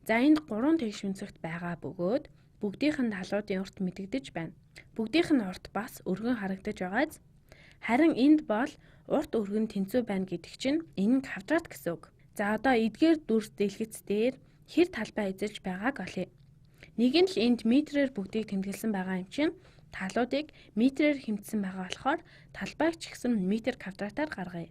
За, энд 3 тэгш өнцөгт байгаа бөгөөд бүгдийнх нь талуудын урт мэдэгдэж байна. Бүгдийнх нь урт бас өргөн харагдаж байгааз. Харин энд бол урт өргөн тэнцүү байна гэдэг чинь энэ нь квадрат гэсэн үг. За, одоо эдгээр дүрс дэлгэц дээр хэр талбай эзэлж байгааг олъё. Нэг нь л энд метрээр бүгдийг тэмдэглэсэн байгаа юм чинь талуудыг метрээр хэмтсэн байгаа болохоор талбайг ч гэсэн метр квадратаар гаргая.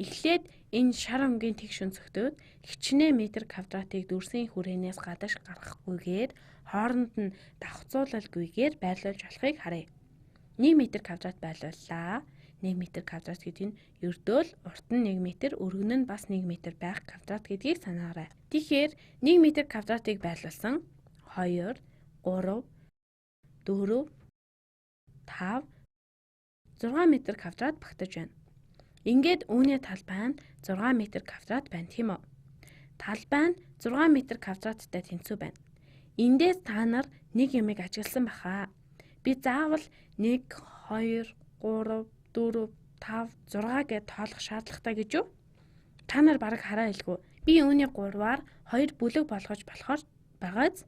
Эхлээд энэ шар өнгийн тэгш өнцөгтүүд хичнээн метр квадратыг дүрсийн хүрээнээс гадагш гаргахгүйгээр, хооронд нь давхцуулалгүйгээр байрлуулж болохыг харъя. 1 метр квадрат байрлууллаа. 1 метр квадрат гэдэг нь ердөө л урт нь 1 метр, өргөн нь бас 1 метр байх квадрат гэдгийг санаарай. Тэгэхээр 1 метр квадратыг байрлуулсан 2, 3, 4, 5, 6 метр квадрат багтаж байна. Ингээд үүний талбай нь 6 метр квадрат байна, тийм үү? Талбай нь 6 метр квадраттай тэнцүү байна. Эндээс та нар нэг юмыг ажигласан баха. Би заавал 1, 2, 3, 4, 5, 6 гэж тоолох шаардлагатай гэж юу? Та нар бараг хараа хэлгүй. Би үүнийг 3-аар 2 бүлэг болгож болохоор байгааз.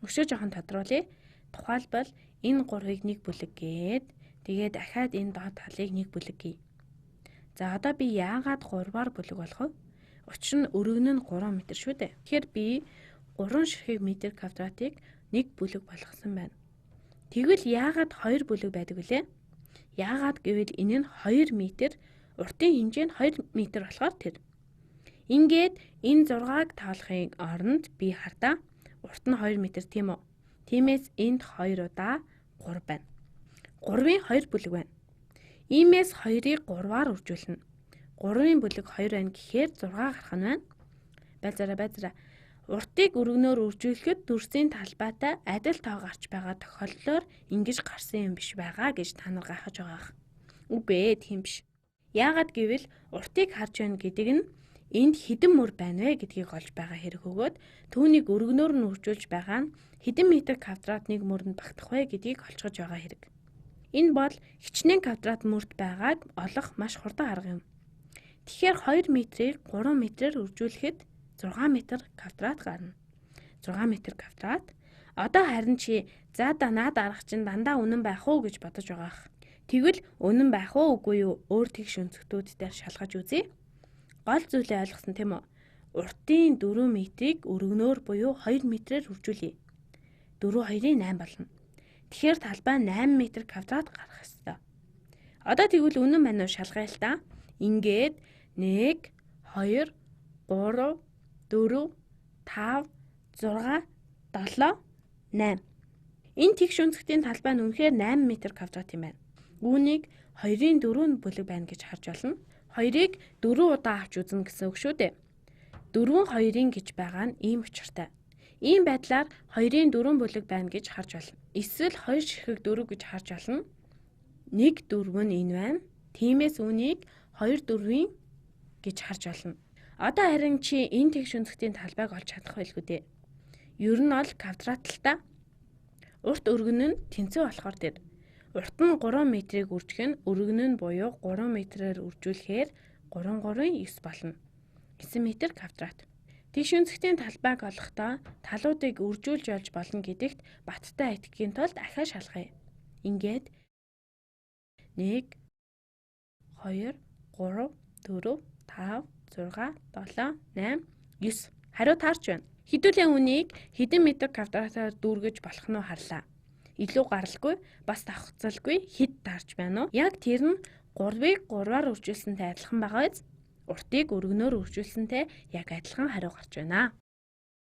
Өшөө жоохон тодруулъя. Тухайлбал, энэ 3-ыг нэг бүлэг гээд, тэгээд дахиад энэ доод талыг нэг бүлэг гээ. За, одоо би яагаад 3-аар бүлэг болох вэ? Учир нь өргөн нь 3 м шүү дээ. Тэгэхээр би 3 ширхэг метр квадратыг нэг бүлэг болгосон байна. Тэгвэл яагаад 2 бүлэг байдаг вүлээ? Яагаад гэвэл энэ нь 2 м, уртын хэмжээ нь 2 м болохоор тэр. Ингээд энэ 6-аг тоолохын оронд би хардаа, урт нь 2 м, тийм үү? Тиймээс энд 2 удаа 3 байна. 3-ын 2 бүлэг байна. Иймээс 2-ыг 3-аар үржүүлнэ. 3-ын бүлэг 2 байна гэхээр 6 гарах нь байна. Байзаараа, байзаараа. Уртыг өргөнөөр үржүүлэхэд дүрсийн талбайтай адил тоо гарч байгаа тохиолдлоор ингэж гарсан юм биш байгаа гэж та нар гайхаж байгаа. Үгүй ээ, тийм биш. Яагаад гэвэл уртыг харж байна гэдэг нь энд хэдэн мөр байна вэ гэдгийг олж байгаа хэрэг өгөөд, түүнийг өргөнөөр нь үржүүлж байгаа нь хэдэн метр квадрат нэг мөрөнд багтах вэ гэдгийг олцгож байгаа хэрэг. Энэ бол хичнээн квадрат мөрт байгааг олох маш хурдан арга юм. Тэгэхээр 2 метрийг 3 метрээр үржүүлэхэд 6 метр квадрат гарна. 6 метр квадрат. Одоо харин чи за да, наад арга чинь дандаа үнэн байх уу гэж бодож байгаа ах. Тэгвэл үнэн байх уу, үгүй юу, өөр тэгш өнцөгтүүд дээр шалгаж үзье. Гол зүйлээ ойлгосон, тийм үү? Уртын 4 метрийг өргөнөөр буюу 2 метрээр үржүүлье. 4 2-ын 8 болно. Тэгэхээр талбай 8 метр квадрат гарах ёстой. Одоо тэгвэл үнэн байна уу, шалгая л та. Ингээд 1, 2, 3, 4, 5, 6, 7, 8. Энэ тэгш өнцөгтийн талбай нь үнэхээр 8 метр квадрат юм байна. Үүнийг 2-ын 4 бүлэг байна гэж харж байна. 2-ыг 4 удаа авч үзнэ гэсэн үг шүү дээ. 4 2-ын гэж байгаа нь ийм учиртай. Ийм байдлаар 2-ын 4 бүлэг байна гэж харж байна. Эсвэл 2 ширхэг 4 гэж харж байна. 1 4 нь энэ байна. Тиймээс үүнийг 2 4-ийн гэж харж байна. Одоо харин чи энэ тэгш өнцөгтийн талбайг олж чадах байлгүй дээ. Ер нь бол квадрат л та. Урт өргөн нь тэнцүү болохоор тэр. Урт нь 3 метрийг үржих нь өргөн нь буюу 3 метрээр үржүүлэхээр 3 3-ын 9 болно. 9 метр квадрат. Тэгш өнцөгтийн талбайг олохдоо талуудыг үржүүлж олж болно гэдэгт баттай итгэхийн тулд ахиа шалгая. Ингээд 1, 2, 3, 4, 5, 6, 7, 8, 9. Хариу таарч байна. Хэдүүлээ үнийг хэдэн метр квадратаар дүүргэж болох нь харлаа. Илүү гаралгүй, бас давхцалгүй хэд таарч байна уу? Яг тэр нь 3-ыг 3-аар үржүүлсэнтэй адилхан байгаа биз? Уртыг өргөнөөр үржүүлсэнтэй яг адилхан хариу гарч байна.